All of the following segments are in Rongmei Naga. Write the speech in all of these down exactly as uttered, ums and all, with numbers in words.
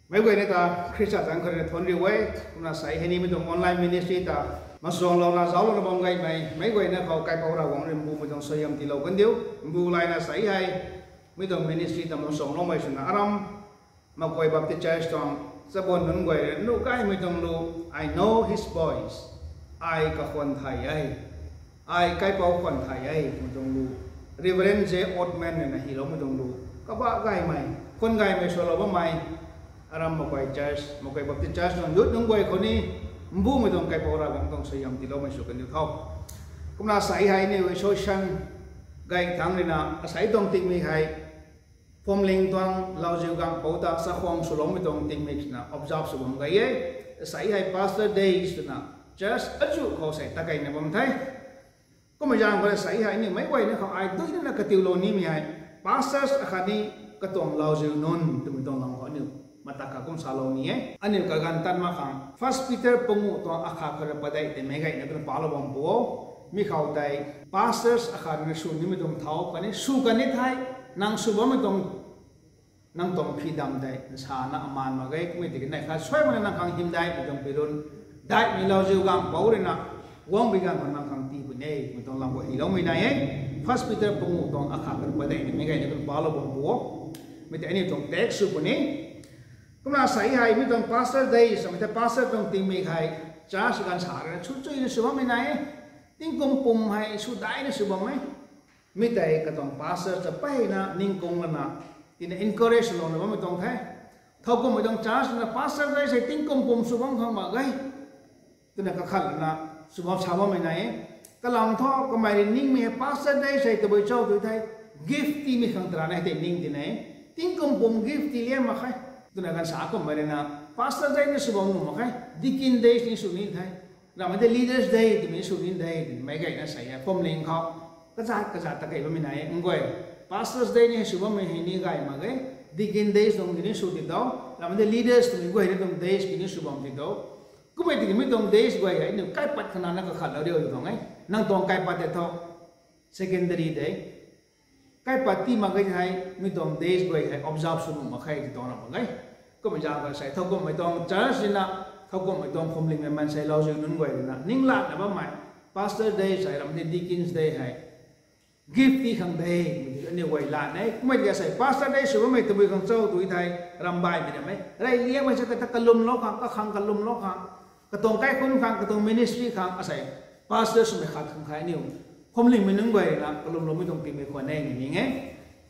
Meic guayna ta Khrista zanc khou rui na thuanc riu e. Kumna sei hei ni mi tuang online ministry ta masuanglouna zauclouna bam gaymei meic guayna khou Kaipouc Ravguangc rui mbumei tuang suaihiam tiilou kandiu. Mbu layna sei hei mi tuang ministry ta masuangloumei swna aram Makuai Baptist Church tuang chabuan nunc guay rui nuh gaymei tuang lu, I know his voice. Ai kakhwan thay e. Ai kaipouc khwan thay e twmei tuang lu, Reverend J Oatman rui na hyloumei tuang lu, kabah gaymei, khwan gaymei swlou bammei, aram Makuai Church, Makuai Baptist Church tuang youth nunc guay khou ni mbumei tuang Kaipouc Ravguangc tuang suaihiam tiiloumei sw kandiu tho. Kumna sei hei aniu association gay thangc rui na asei tuang tingmik hei Phwamling tuang Lauziu Gangpouc ta chakhwang swloumei tuang tingmik swna observe sw bam gay e. Asei hei Pastor Days twna church azuh khou sei ta keyna bam the. Kummei zaeng khou rui sei hei aniu meic guayna khou ai duina katiulou nimei hei, pastors akhatni katuang lauziu nunc twmei tuang lam khou aniu mata kha kum salou ni e. Aniu kaganv tat mak khang First Peter panguh tuang akhat khou rui padeih tei meic guayna kumna palou bam pu o. Mi khou tei pastors akhat rui sw nimei tuang thau khatni sw kan ni thei, nang sw bammei tuang nang tuang phi dam tei nsana amaan mak ge. Kummei tiki neih khat suai makna nang khang hymdaihmei tuang pirun, daihmei Lauziu Gangpouc rui na guangmei ganv khou nang khang tii puni e twmei tuang lam khou hyloumei nai e. First Peter panguh tuang akhat khou rui padeih tei meic guayna kumna palou bam pu o. Mi tei aniu tuang text sw puni. Kumna sei hei mi tuang Pastor Days twmei tei pastor tuang tingmik hei church ganv sa rui na chuchuina sw bammei nai e. Tingkum pum hei sw daina sw bam e. Mi tei katuang pastor ta mpeyna ningkung lana tina encourage swlouna bammei tuang the. Thowkumhmei tuang church na Pastor Days hei tingkum pum sw bam khang mak ge twna kakhat lana sw bam sa bammei nai e. Kalam thu kamei rui ningmei hei Pastor Days hei tabui cho tu thei, gift tiimei khang tara na hei tei ning tina e. Tingkum pum gift tii lian mak khe twna ganv sa kummei rui na Pastor Days ni sw bam nuh mak khe, Deacon Days ni sw ni the. Ramei tei Leaders Day twmei sw ni de twmei meic guayna sei e. Phwamling khou kazat kazat ta key bammei nai e. Nguay, Pastors Day ni hei sw bammei hei ni gay mak ge. Deacon Days tuang tini sw ti tho. Ramei tei Leaders twmei guay ni tuang days tini sw bam ti tho. Kummei tiki mi tuang days guay hei aniu kaipat khanana kakhatlou riu tuang e. Nang tuang kaipat tei thu secondary de. Kaipat tii mak ge thei mi tuang days guay hei observe sw nuh mak khe ti tuang ra mak ge. Kummei zaeng khou sei thowkumhmei tuang church rui na, thowkumhmei tuang phwamlingmei maansei Lauziu nunc guay rui na ninglatna bammei Pastor Day sei ramei tei Deacons Day hei gift tii khang de, aniu guay lat e. Kummei tiki sei Pastor Day sw bammei tabui khang cho tu thei, rambaihmei ramei rey liangmei sa kata kalumlou khang, kakhang kalumlou khang, katuang kaikhunc khang, katuang ministry khang asei pastor swmei khat khang thei aniu phwamlingmei nunc guay rui na kalumloumei tuang tingmik khwan e ni ning e.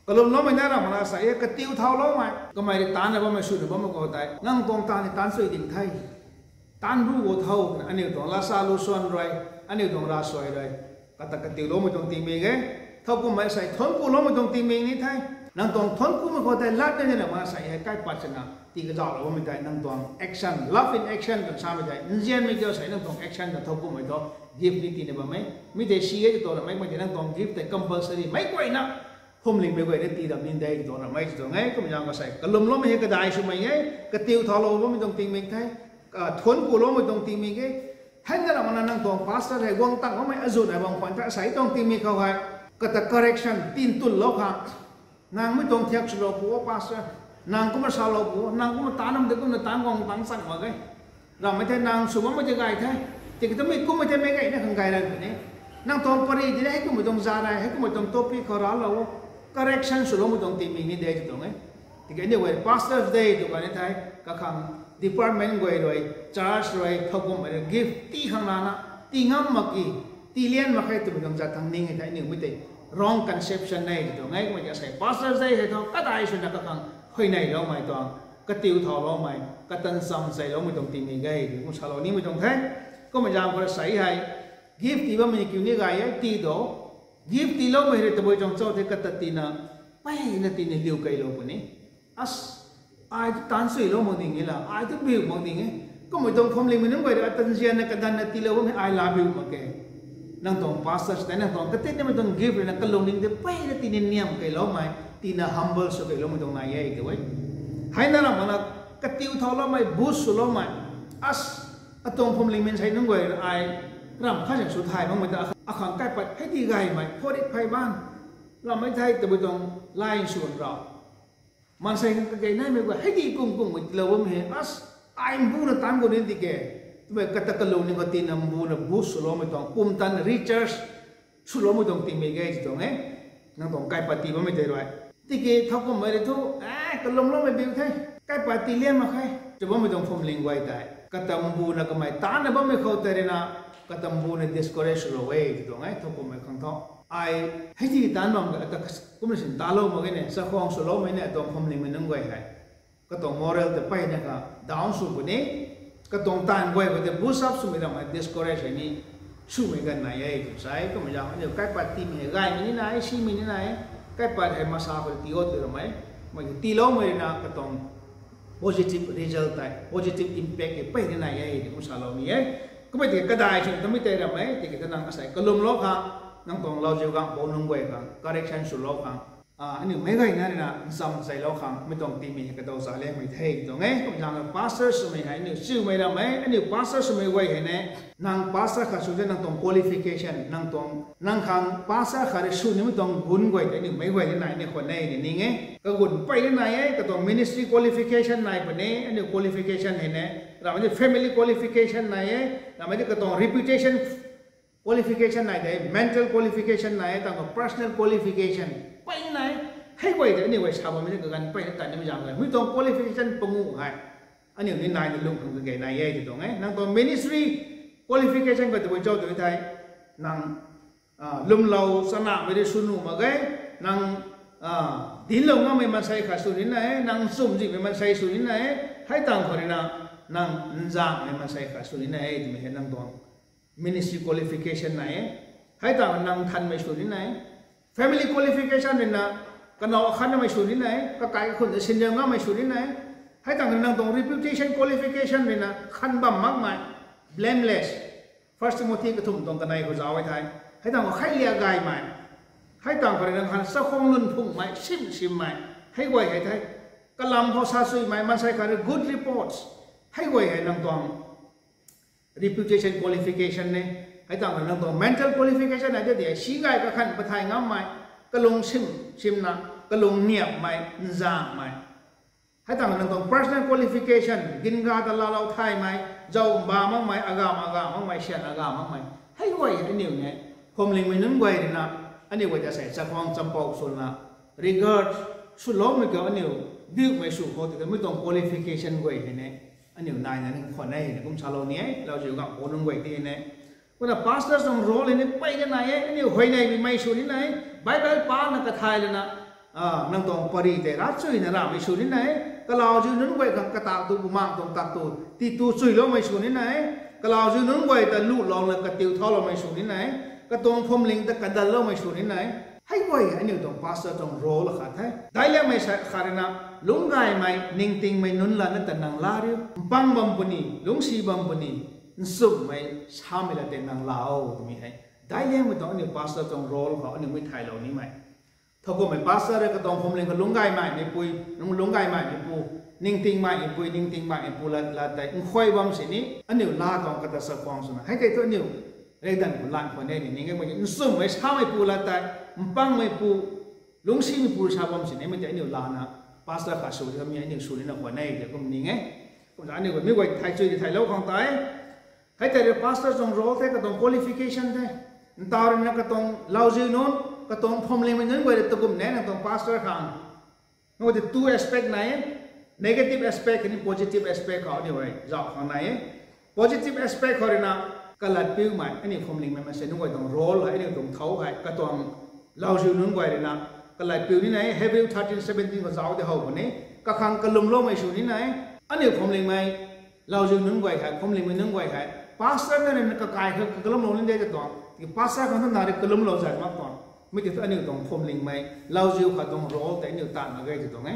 Kalumloumei na ramh makna sei e, katiu thauloumei, kamei rui taanna bammei swna bammei khou tei nang tuang taanv ni taanc sui ding the. Taanv ru guo tho twna aniu tuang lasa lu suan rui, aniu tuang ravsuai rui kata katiuloumei tuang tingmik e. Thowkumhmei sei thuanc kuloumei tuang tingmik ni the. Nang tuang thuanc kumei khou tei lat na ni na makna sei hei kaipat swna tii kazauhlou bammei tei nang tuang action, love in action twna samei tei nzianmei kiu sei nang tuang action ta thowkumhmei thu gift ni tiina bam e. Mi tei si e ti tuang ramei, kummei tei nang tuang gift tei compulsory meic guayna phwamlingmei guayna tii dam ni de ti tuang ramei ti tuang e. Kummei zaeng khou sei kalumloumei hei kadai swmei e, katiu thaulou bammei tuang tingmik the, thuanc kuloumei tuang tingmik e. Hei na ramh makna nang tuang pastor hei guang tang bammei azuh nai bam khwan the, asei tuang tingmik khou hei kata correction tintulou khang, nang mi tuang thiak swlou pu o pastor, nang kumna salou pu o, nang kumna taanv nam de, kumna taanv guang tang chang mak ge. Ramhmei thei nang sw bammei tei gay the. Tiki tamei kummei thei meic guayna khang gay ran puni. Nang tuang pary tei hei kummei tuang za nai, hei kummei tuang topic khou raclou o. Correction swloumei tuang tingmik ni de ti tuang e. Tiki aniu guay Pastors Day tw kan ni thei kakhang department guay rui, church rui, thowkumhmei rui gift tii khang lana tii ngam mak ki, tii lian mak khe twmei tuang zat thang ning e thei aniu mi tei wrong conception e ti tuang e. Kummei tiki asei Pastors Day hei thu kadai swna kakhang huayneyloumei tuang, katiu thauloumei, katan cham cheiloumei tuang tingmik e ti kum salou nimei tuang the. Kummei zaeng khou sei hei gift tii bammei kiu ni gay e, tii do. Gift tiiloumei rui tabui tuang cho the, kata tiina, mpeyna tiina liu keylou puni. As, ai tu taanc suilou mak ding e la, ai tu biu mak ding e. Kummei tuang phwamlingmei nunc guay rui ata nzianna kadanna tiilou bammei ai laa biu mak ke. Nang tuang pastors tei nang tuang katinmei tuang gift rui na kalungning tei mpeyna tiina niam keyloumei, tiina humble sw keyloumei tuang nai e tw e. Hei na ramh makna katiu thauloumei, boost swloumei, as, atuang phwamlingmei sei nunc guay rui ai ramh khat sw thay makmei ta akhang kaipat hei ti gaymei phorit phey baan. Ramhmei thei tabui tuang lai swan rau Maansei khang kage naimei guay hei di kum kum mei tiilou bammei hei, as, ai mbuna taanc gu ni di ke. Twmei kata kalung ni khou tina mbuna boost swloumei tuang, pumtan recharge swloumei tuang tingmei ge ti tuang e. Nang tuang kaipat tii bammei tei rui. Tiki thowkumhmei rui thu, e, kalumloumei biu the. Kaipat tii liam mak khe. Tw bammei tuang phuamling guay tei kata mbuna kamei taanna bammei khou tei rui na, kata mbuna discourage swlou e ti tuang e, thowkumhmei khang thu. Ai, hei di taanc bam ga, ata kumna sin talou mak ge ne, chakhwang swloumei ne, atuang phuamlingmei nunc guay hei. Katuang moral tei mpeyna kha down sw puni, katuang taanv guay khou tei boost up swmei ram hei discourage hei ni swmei ganv nai e tw sa e, kumna zaeng aniu kaipat tiimei hei gaymei ni nai, simei ni nai, kaipat hei masa khou tii o tw ramei, mei tiiloumei rui na katuang positive result tei, positive impact hei mpeyna nai e, kum salou ni e. Kummei tiki kadai sw tamei tei ramei, tiki ta nang asei kalumlou khang, nang tuang lauziu gangpouc nunc guay khang correction swlou khang, aniu meic guayna rui na ncham chailou khang mei tuang tingmei hei kadaw zaliangmei the tuang e. Kum zaeng pastor swmei hei aniu chiumei ramei, aniu pastor swmei guay hei ne, nang pastor khat sw the nang tuang qualification, nang tuang, nang khang pastor khat rui sw nimei tuang gun guay tei aniu meic guay ni nai ni khwan e ni ning e. Kagun mpeyna nai e, katuang ministry qualification nai puni, aniu qualification hei ne, ramei di family qualification nai e, ramei di katuang reputation qualification nai de, mental qualification nai e, tangv personal qualification mpeyna nai e. Hei guay tei aniu guay sa bammei ni kaganv mpeyna tan nimei zaeng e. Mei tuang qualification panguh hei aniu ni naina lung khang kage nai e ti tuang e. Nang tuang ministry qualification khou tabui chau tw thei, nang lwmlou chanamei rui sw nuh mak ge, nang dinclou ngammei maansei khat sw ni nai e, nang nchumhzihmei maansei sw ni nai e, hei tangv khou rui na, nang nzanghmei maansei khat sw ni nai e twmei hei nang tuang ministry qualification nai e. Hei tangv nang nthanmei sw ni nai e. Family qualification rui na, kanow akhatnamei sw ni nai e, kakai kakhun ta sinriam ngammei sw ni nai e. Hei tangv nang tuang reputation qualification rui na, khan bam makmei, blameless, First Timothy kathumh tuang kanei khou zauc e thei, hei tangv khou khailiak gaymei, hei tangv khou rui nang khang chakhwang lun phungmei, sim simmei, hei guay hei the. Kalam khou sa suimei maansei khat rui good reports, hei guay hei nang tuang reputation qualification e. Hei tangv khou nang tuang mental qualification hei de di, si gay kakhan pathay ngammei, kalung sim simna, kalung niapmei, nzanghmei. Hei tangv khou nang tuang personal qualification, ginga ta laalou thaymei, zau mba makmei, agam agam makmei, syan agam makmei, hei guay aniu ne, phuamlingmei nunc guay rui na, aniu guay ta sei chakhwang champouc swna, regard swloumei khou aniu diumei sw khou tiki mei tuang qualification guay hei ne, aniu naina ni khwan e ni kum salou ni e, lauziu gangpouc nunc guay ti ne. Kumna pastor tuang role hei ni mpeyna nai e, aniu huayneymei sw ni nai e, Bible pana kathay lana, nang tuang pary tei ravchuina ramei sw ni nai e, kalauziu nunc guay khang katak tu bumaeng tuang tak tu, ti tu chuiloumei sw ni nai e, kalauziu nunc guay ta luhlouna katiu thauloumei sw ni nai e, katuang phuamling ta kadatloumei sw ni nai e. Hei guay aniu tuang pastor tuang role akhat the. Daic liangmei sa khat rui na, lungcgaymei, ningtingmei nunc lana ta nang laa riu. Mpang bam puni, lungcsi bam puni, nchumhmei, samei la tei nang laa o twmei hei, daic liangmei tuang aniu pastor tuang role khou aniu mei thaylou nimei. Thowkumhmei pastor rui katuang phuamling khou lungcgaymeimei pui, lung lungcgaymeimei pu, ningtingmeimei pui, ningtingmeimei pu la, la tei nkhuay bam sini, aniu laa tuang kata chakhwang swna, hei tei thu aniu riakdanv khou lan khwan e ni ning e, mei nchumhmei samei pu la tei, mpangmei pu, lungcsimei pu sa bam sini, mei tei aniu lana, pastor khat sw kamei aniu sw nina khwan e tei kum ning e. Kumna aniu mi guay thay chui di thaylou khang tei, hei tei rui pastor tuang role the, katuang qualification the. Ntaw rui na katuang lauziu nunc, katuang phuamlingmei nunc guay rui takum ne, nang tuang pastor khang. Nang tei two aspect nai e, negative aspect khatni positive aspect khou aniu hei zauc khang nai e. Positive aspect khou rui na, kalatpiumei, aniu phuamlingmei maansei nunc guay tuang role hei, aniu tuang thou hei, katuang lauziu nunc guay rui na, kalatpiu ni nai e, Hebrew thirteen seventeen khou zauc de how puni, kakhang kalumloumei sw ni nai e, aniu phuamlingmei, lauziu nunc guay hei, phuamlingmei nunc guay hei, pastor na rui na kakai khou kalumlou ni de ta tuang, tiki pastor khang thu na rui kalumlou zay mak tuang, mei tei thu aniu tuang phuamlingmei, lauziu khat tuang role tei aniu tan mak ge ti tuang e.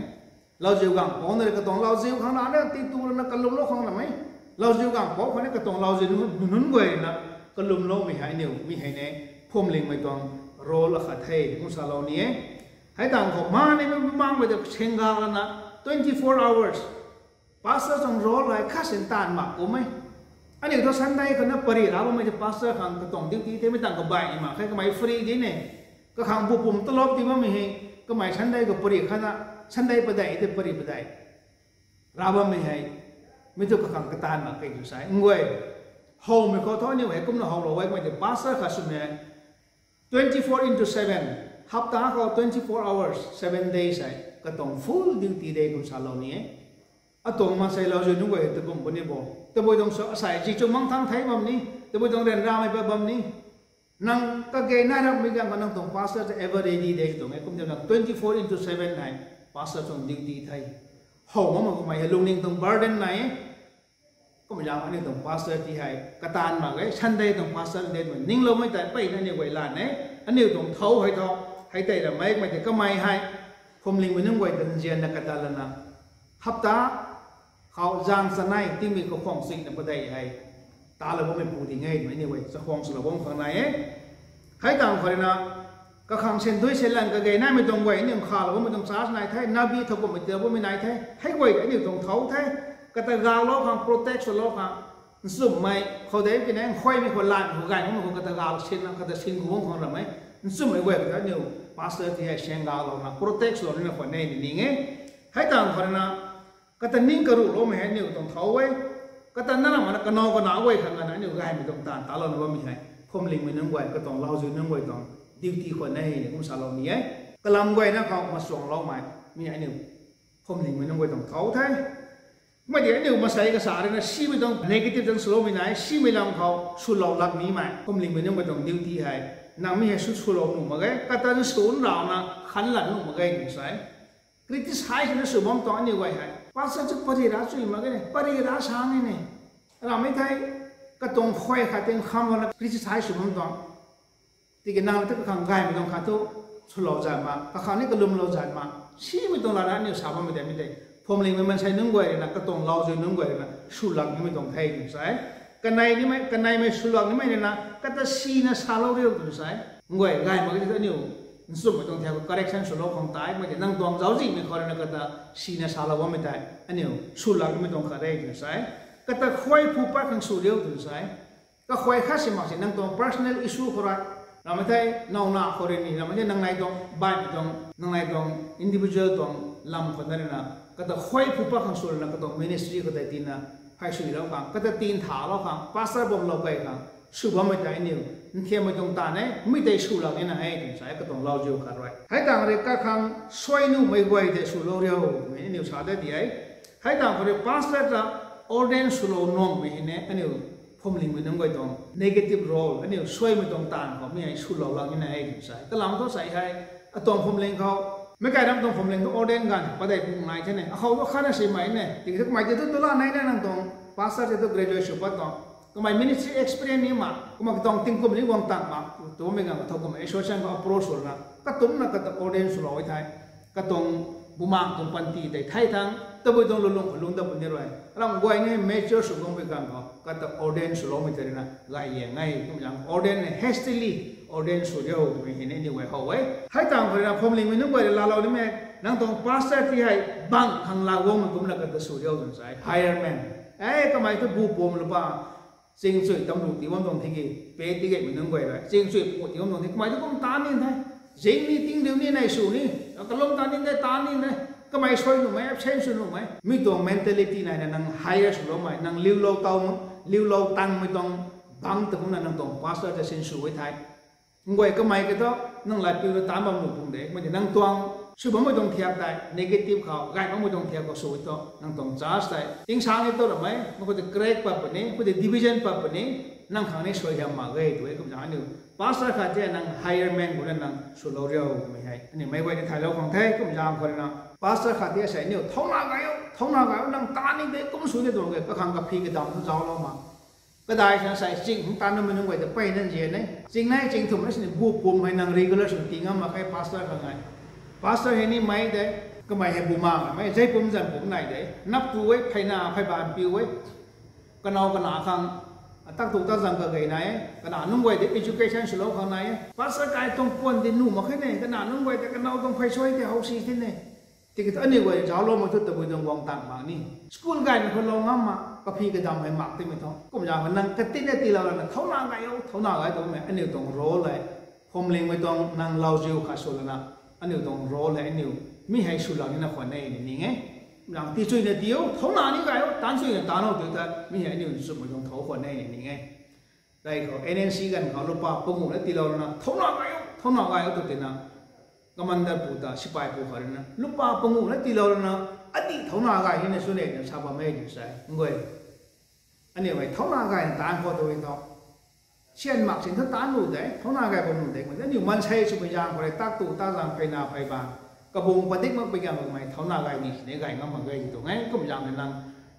Lauziu gangpouc na rui katuang lauziu khang na, na ti tu na kalumlou khang na mei. Lauziu gangpouc khou ni katuang lauziu nunc, nunc guay na kalumloumei hei aniu, mi hei ne, phuamlingmei tuang role akhat the, kum salou ni e. Hei tangv khou, ma ni mi bumaengmei ta sengga lana, twenty four hours. Pastor tuang role hei khat sin taanv mak kum e. Aniu thu Sunday khou na pary ra bammei tei pastor khang katuang duty the, mei tangv kabaihmei mak khe, kamei free di ne. Kakhang bu pum talop ti bammei hei, kamei Sunday khou pary khat na, Sunday padeih tei pary padeih ra bammei hei, mi thu kakhang kataanv mak khe tw sa e. Nguay, howmei khou thu aniu hei kumna howlou e, kummei tei pastor khat swmei twenty four into seven, hapta khou twenty four hours, seven days hei katuang full duty de kum salou ni e. Atuang maansei lauziu nunc guay hei tabum puni bo. Tabui tuang sw asei zi chu mang thang thei bam ni, tabui tuang ryanramei pat bam ni. Nang kage nai rapmei ganv khou nang tuang pastor ta ever ready de tuang e, kum de nang twenty four into seven hei pastor tuang duty the. How mak mak kummei hei lungning tuang burden nai e. Kum zaeng aniu tuang pastor ti hei kataanv mak e, Sunday tuang pastor de twmei ningloumei tei peyna aniu guay lan e. Aniu tuang thau hei thu, hei tei ra mei kummei tei kamei hei phuamlingmei nunc guay ta nzianna kata lana, hapta khou zaeng chanei tingmei khou khwang chuina padeih hei talou bammei pu ding e twmei aniu guay chakhwang swlou bam khang nai e. Hei tang khou rui na, kakhang sandui salan kage naimei tuang guay aniu khalou bammei tuang church nai the, nabi thowkumhmei tiilou bammei nai the, hei guay aniu tuang thau the. Kata gaklou khang, protect swlou khang, nchumhmei khou de kine nkhuaimei khou lan khou gay makmei khou kata gak sinna kata sin khou bam khang ram e. Nchumhmei guay kata aniu pastor ti hei siang gaklouna protect swlou nina khwan e ni ning e. Hei tang khou rui na, kata ning karuhloumei hei aniu tuang thau e. Kata na ram mana kanow kana guay khang ana aniu gaymei tuang taanv talouna bammei hei phuamlingmei nunc guay, katuang lauziu nunc guay tuang duty khwan e ni kum salou ni e. Kalam guayna khou masuangloumei mi aniu phuamlingmei nunc guay tuang thau the. Kummei tei aniu masei kasa rui na simei tuang negative tuang swloumei nai, simei lam khou swlou lak nimei phuamlingmei nunc guay tuang duty hei, nang mi hei sw swlou nuh mak ge, kata swn rauna khan lan nuh mak ge ni sa e. Criticize na sw bam tuang aniu guay hei, pastor chu pary ra chui mak ge ne, pary ra sang e ne, ramei thei, katuang khuay khat ting kham lana criticize sw bam tuang. Tiki nang ta kakhang gaymei tuang khat thu swlou zat ma, kakhang ni kalumlou zat ma, simei tuang lana aniu sa bammei tei mi tei phuamlingmei maansei nunc guay rui na, katuang lauziu nunc guay rui na swlak nimei tuang the tw sa e. Kanei nimei, kaneimei swlak nimei rui na kata sina salou riu tw sa e. Nguay, gay mak ge tei aniu nchumhmei tuang thiak khou correction swlou khang tei, kummei tei nang tuang zauczihmei khou rui na kata sina salou bammei tei aniu swlak nimei tuang khat re tw sa e. Kata khuay phu pat khang sw riu tw sa e. Kakhuay khat si mak si nang tuang personal issue khou rui, ramei thei nowna khou rui ni, ramei thei nang nai tuang baihmei tuang, nang nai tuang individual tuang lam khou na rui na, kata khuay phu pat khang sw rui na, katuang ministry khou tei tina phey swlou khang, kata tin thalou khang, pastor bamlou key khang sw bammei tei aniu nthiammei tuang taanv e, mi tei swlak nina e tw sa e, katuang lauziu khat rui. Hei tang rui kakhang suai nuhmei guay tei swlou riu twmei aniu sa de di e. Hei tang khou rui pastor ta ordain swlou nuhmei hei ne aniu phuamlingmei nunc guay tuang negative role, aniu suaimei tuang taanv khou mi hei swlou lak nina e tw sa e. Kalam thu sei hei, atuang phuamling khou, meic kai ram tuang phuamling thu ordain ganv padeih pung nai the ne, akhou thu khatna simei ne, tiki thu kamei tei thu tula nai na nang tuang pastor tei thu graduate sw pat tuang, kamei ministry experience ni ma, kumna katuang tingkum ni guang tang ma, twmei ganv kathau kumna association khou approach swna, katumcna kata ordain swlou e thei, katuang bumaeng tuang panty tei thei thang, tabui tuang lulung khou lungc dat puni rui, ram guay ni mature sw guangmei ganv khou kata ordain swloumei tei rui na gay liang e, kumna ordain hastily ordain sw riu twmei hei ni aniu guay how e. Hei tang khou rui na phuamlingmei nunc guay rui laalou nimei, nang tuang pastor ti hei bang khang laa guangmei kumna kata sw riu tw sa e, hireman. E, kamei thu bu pum lupa, chingchui tamruh tii bam tuang thiki, pe tigaymei nunc guay rui chingchui pu tii bam tuang thiki, kamei thu kum taan ni the, zing ni ting riu ni nai sw ni, kalum taan ni the, taan ni the, kamei suai nuhmei, absent sw nuhmei, mi tuang mentality nai na nang hire swloumei, nang liulou tau, liulou tangmei tuang bang ta kumna nang tuang pastor ta sinsw e thei, nguay kamei kata nang lat piuna taan bam nuh pung de, kummei tei nang tuang sw bammei tuang thiak tei negative khou, gay makmei tuang thiak khou sw e thu, nang tuang church tei tingsang e tu ramei, mei khou tei crack pat puni, khou tei division pat puni, nang khang ni suaihiam mak ge tw e. Kumna aniu pastor khat tei nang hireman khou na nang swlou riu twmei hei aniu meic guay ni thaylou khang the. Kumna zaeng khou rui na pastor khat tei sei aniu thouna gay o, thouna gay o, nang taan ni de, kum sw de tuang ge, kakhang kaphi kadam thu zauclou ma. Kadai sana sei ching hung taan numei nunc guay ta peyna nzian e. Ching nai ching thumh na sini bu pum hei nang regular sw tii ngam mak khe pastor khang ngai. Pastor hei ni mei de, kamei hei bumaeng mei, zei pum zan pum nai de, nap tu e, pheyna phey ban piu e. Kanow kana khang, tak tu tak zang kagay nai e, kana nunc guay de education swlou khang nai e. Pastor kai tuang puan di nuh mak khe ne, kana nunc guay de kanow tuang phey suai tei how si the ne. Tiki thu aniu guay zaucloumei thu tabui tuang guang tang mak ni, school gaymei khou lou ngam mak, kaphi kadam hei mak timei thu. Kumna zaeng khou nang katinna tiilou lana thouna gay o, thouna gay twmei aniu tuang role e. Phuamlingmei tuang nang lauziu khat sw lana, aniu tuang role hei aniu Mi hei swlou nina khwan e ni ning e. Lang tichuina tiu, thauna ni gay o, taanchuina taanc o tiu ta, mi hei aniu nchumhmei tuang thou khwan e ni ning e. Tei khou N N C ganv khou lupa panguh na tiilou lana, thauna gay o, thauna gay o tu tina, commander pu ta, sipai pu khou rui na, lupa panguh na tiilou lana, adi thauna gay nina sw ne twna sa bam e ni sa e, nguay. Aniu hei thauna gayna taanc khou tu e tho. Sian mak sin tho taanc lu de, thauna gay bam lu de, kumna aniu maansei swmei zaeng khou rui tak tu, tak zaeng pheyna phey bang. Kabung padik makpui ganv makmei thauna gay ni sini gay ngam mak ge ti tuang e, kum zaeng ni nang.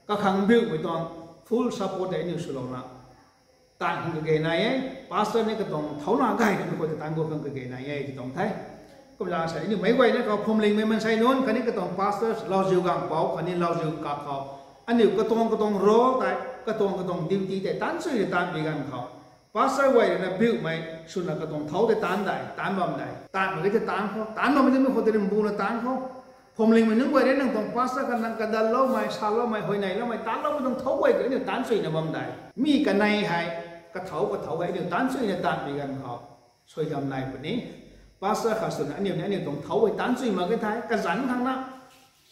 Kakhang biumei tuang full support tei aniu swlouna. Taanv khang kage nai e, pastor ni katuang thauna gay ni khou ta taanc khou khang kage nai e ti tuang the. Kum zaeng sa aniu meic guayna khou phuamlingmei maansei nunc, khatni katuang pastor, lauziu ganv pou, khatni lauziu kak khou. Aniu katuang katuang role tei, katuang katuang duty tei, taanchuina taanc bi ganv khou. Pastor guay rui na biumei, swna katuang thou tei taanc dai, taanc bam dai, taanc mak ge tei taanc khou, taanc bam tei mi khou tei mbuna taanc khou. Phuamlingmei nunc guay rui nang tuang pastor kha nang kadalloumei, saloumei, huayneyloumei, taanloumei tuang thou guay tei aniu taanchuina bam dai. Mi kanei hei, kathou kathou hei aniu taanchuina taanc bi ganv khou. Suaihiam nai puni. Pastor kha swna aniu ni aniu tuang thou hei taanchui mak ge thei, kazanc khang na.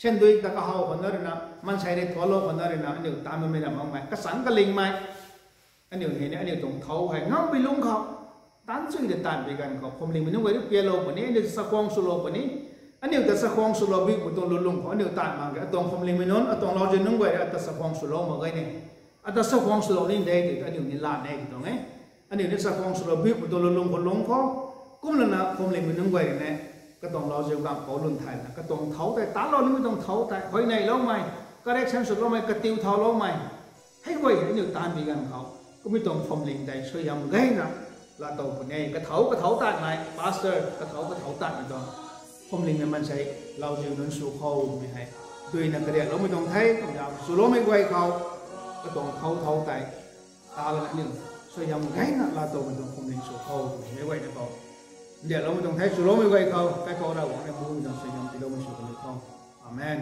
Sandui ta kahaw khou na rui na, maansei rui thualou khou na rui na, aniu taanc bammei ram makmei, kachangc kalingmei. Aniu hei ni aniu tuang thou hei ngampui lungc khou. Taanchui ta taanc bi ganv khou, phuamlingmei nunc guay rui pialou puni, aniu ta chakhwang swlou puni. Aniu ta chakhwang swlou biu pu tuang lulung khou, aniu taanc mak ge, atuang phuamlingmei nunc, atuang lauziu nunc guay rui, ata chakhwang swlou mak ge ni. Ata chakhwang swlou ni de, ti aniu ni lan e ti tuang e. Aniu ni chakhwang swlou biu pu tuang lulung khou lungc khou. Kumlana phuamlingmei nunc guay rui ni. Katuang lauziu ganv pou lun thayna, katuang thou tei, taanlou nimei tuang thou tei, huayneyloumei, correction swloumei, katiu thauloumei. Hei guay hei aniu taanc bi ganv khou, kummei tuang phuamling tei suaihiam gayna, laatow puni, kathou kathou taanmei, pastor, kathou kathou taanmei tuang, phuamlingmei maansei, lauziu nunc sw khou mei hei, duina kariakloumei tuang the, kumna swloumei guay khou, katuang thou thou tei, talana aniu, suaihiam gayna laatowmei tuang phuamling sw khou, mei guayna khou. Ndiakloumei tuang the, swloumei guay khou, kaipouc Ravguangc rui mumei tuang suaihiam tiiloumei sw kaniw khou. Amen.